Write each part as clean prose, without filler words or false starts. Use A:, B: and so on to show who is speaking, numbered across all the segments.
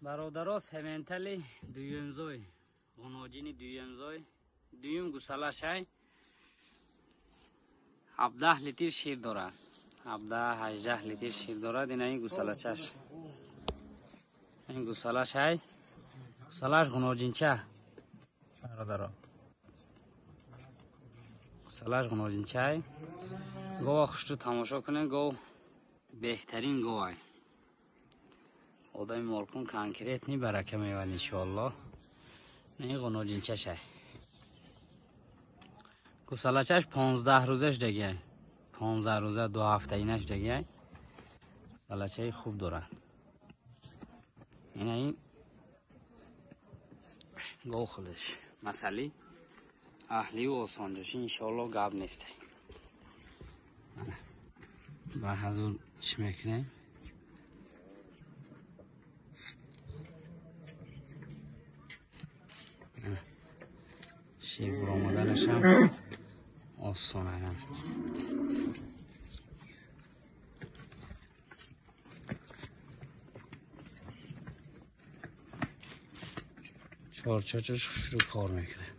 A: Бародаро, сементали дуюмзой, ғуноҷини дуюмзой, дуюм гусалашай 17 литр шир дорад. 17-18 литр шир дорад. Ина ин гусалачаш. Ин гусалашай. Гусалаш ғуноҷинча. Бародаро. Гусалаш ғуноҷинчай. Гова хушрӯ тамошо кунед, гов беҳтарин говай. Одами молкун конкретни барака меёбад иншоаллоҳ. Ин ғуноҷинчашай. Гусалачаш 15 рӯзаш дагай. 15 рӯза, 2 ҳафта инаш дагай. Гусалачаи хуб дорад. Ина ин гов худаш. Масали аҳливу осонҷошӣ иншоаллоҳ гап нест. Ба ҳазур чӣ мекунем? Шир буромаданашам осон аям. Чорчочаш хушрӯ кор мекунад.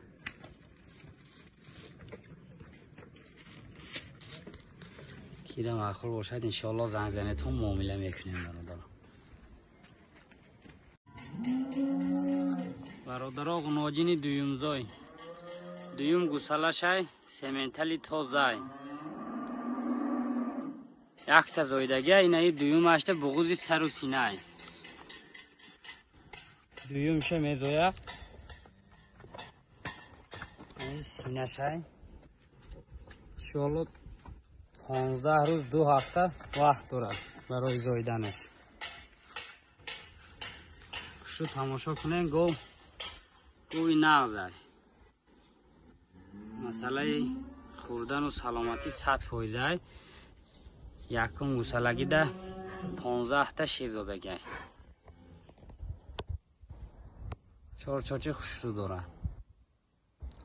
A: Кида маъқул бошад иншоаллоҳ занг занетон муомила мекунем бародаро. Бародаро, ғуноҷини дуюмзой, дуюм гусалашай, сементали тозай. Якта зоидагия, инаи дуюмашта буғузи сару синай. Дуюмша мезоя. Синашай. Иншоаллоҳ 15 рӯз, 2 ҳафта вақт дорад барои зоиданаш. Хушу тамошо кунем, гов гови нағзай. Масъалаи хӯрдану саломатӣ 100%. Якум гусалагида 15та шир додагай. Чорчочи хушрӯ дорад.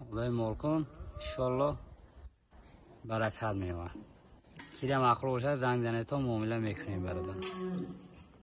A: Одами молкун иншоаллоҳ баракат меёбад. Кида маъқул бошад занг занетон муомила мекунем бародар.